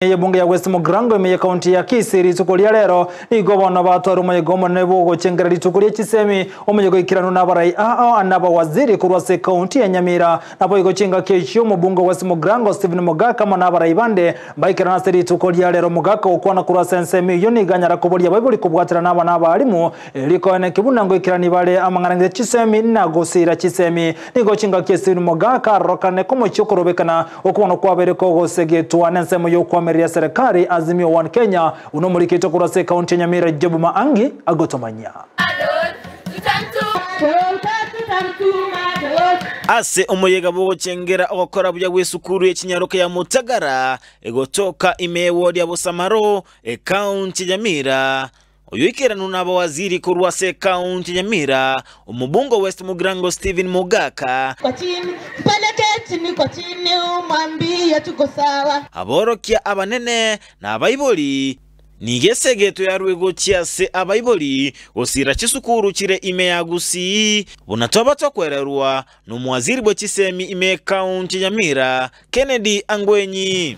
Y'ebunge ya West Mugirango ime y'ekaunti ya Kisii rituko ria rero nigo bono batware omoyega omonene bw'ogochengera rituko rie chisemi omoyega oikeranu n'abarai ao na abawaziri korwa ase ekaunti ya Nyamira. Naboigo chingaki echio omobunge o West Mugirango Stephen Mogaka amo n'abarai bande mbaikerane ase rituko ria rero. Mogaka ogokwana korwa ase ensemo eyio nigo anyara koboria abaibori kobwaterana abana abarimu erio koeneki buna ngoikerani bare amang'ana ng'e chisemi na gosiira chisemi. Nigo chingaki Stephen Mogaka arorokane komochia okorobekana Okobana kwabeire kogosegetwa nensemo y'okoamereria serikali Azimio One Kenya, buna omorikito korwa ase ekaunti ya Nyamira Job Maangi agotomanyia. Ase omoyega bw'ogochengera ogokora buya gw'esukuru ye chinyaroka ya Mutagara egotoka ime y'ewodi ya Bosamaro, ekaunti ya Nyamira, Oyoikeranu nabawaziri korwa ase ekaunti ya Nyamira, omobunge o West Mugirango Stephen Mogaka, Kwa chini, mpeleke chini kwa chini umwambie tuko sawa. Aborokia abanene na abaibori. Nigo esegeto yarue gochia ase abaibori gosiira chisukuru chire ime ya Gusii, buna twaba tokwererwa nomowaziri bwe chisemi ime y'ekaunti ya Nyamira, Kennedy Angwenyi.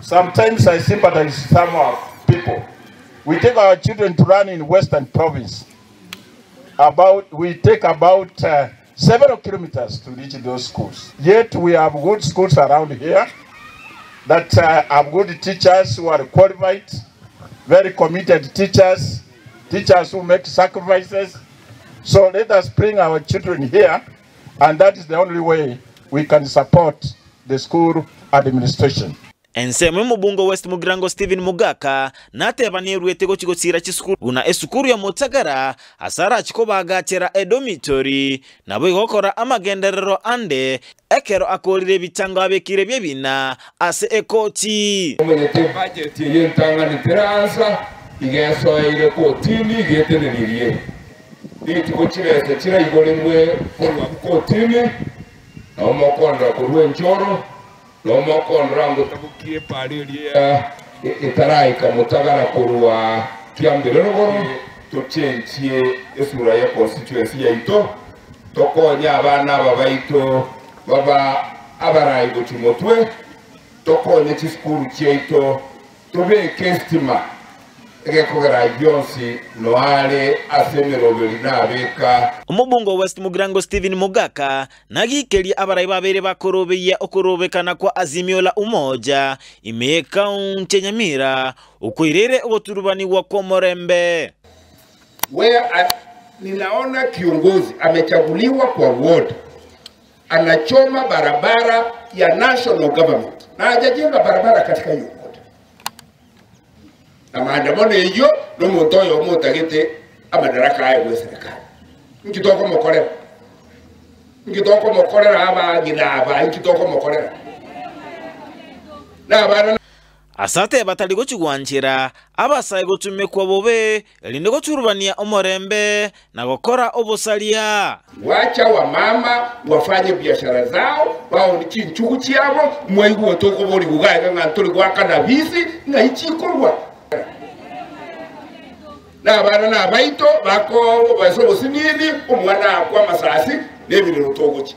Sometimes I sympathize some of people. We take our children to learn in Western Province. About we take about uh, several kilometers to reach those schools. Yet we have good schools around here that uh, have good teachers who are qualified, very committed teachers, teachers who make sacrifices. So let us bring our children here, and that is the only way we can support the school administration. Ensemo y'omobunge o West Mugirango Stephen Mogaka nateba neruete gochia gosiira chisukuru buna esukuru ya Motagara ase arachie kobaagachera edomitori naboigo gokora amagenderero ande ekero akoorire ebitango abekire bi'ebina ase ekoti. Omanyete ebudget eye entang'ani teraansa, iga esoeire kotini iga etenenirie. Rituko chibesa chiraigorerwe korwa kotini, nabo mokondora korwa enchoro, nabo mokondora ngotabokie epaara eria etaraika motagara korwa kiambere rogoro, tochenchie esura ye constituency yaito, tokonye abana aba baito baba abarai gochia motwe, tokonye chisukuru chiaito, tobeke estima Egekogera gionsi noare ase emeroberi nabeka. Omobunge o West Mugirango Stephen Mogaka nagikerie abarai babere bakorobeyia okorobekana kwa Azimio la Umoja ime y'ekaunti ya Nyamira okoirere ogoturubanigwa kw'omorembe. Where I, ninaona kiongozi amechaguliwa kwa ward anachoma barabara ya national government na hajajenga barabara katika hiyo ward na maandamano eyio nomonto oyomo otagete amadaraka aye bw'eserekari. Inki tokomokorera? Inki tokomokorera abang'ina aba? Inki tokomokorera? Na abana. Ase ateba tari gochia gwanchera abasae gotumekwa bobe, erinde goturubania omorembe na gokora obosaria. Wacha wamama wafanye biashara zao, baonie chinchugu chiabo, mwaigwa tokoborigwa iga iga ng'a ntori goakana bisi, ng'ai chikorwa? Na abana nabaito bakobaisa obosinini, omwana akwe amasasi, na ebirero togochia.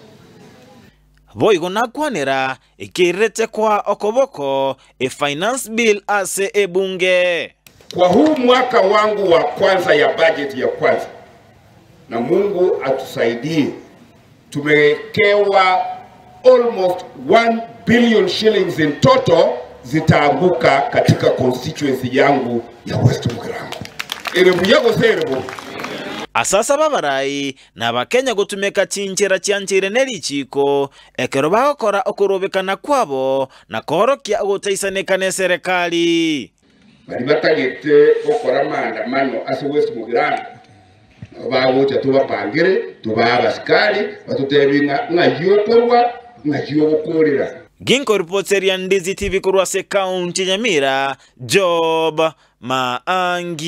Boigo nakwanera ekeirerete koa okoboko e-Finance Bill ase ebunge. Kwa huu mwaka wangu wa kwanza ya budget ya kwanza, na Mungu atusaidie, tumewekewa almost 1 billion shillings in total zitaanguka katika constituency yangu ya West Mugirango. Ere buya gose ere bobe? Ase asaba abarai na Abakenya gotumeka chinchera chiancheire ne richiiko ekero bagokora okorobekana kwabo na koorokia ogotaisaneka neserekari. Baria batagete gokora maandamano ase West Mugirango nabo bagocha tobapangere, tobae abasikari batotebie ng'a ng'ai okorwa, ng'ai ogokorera. Ginkoripoteria Ndizi TV korwa ase ekaunti ya Nyamira, Job Maangi.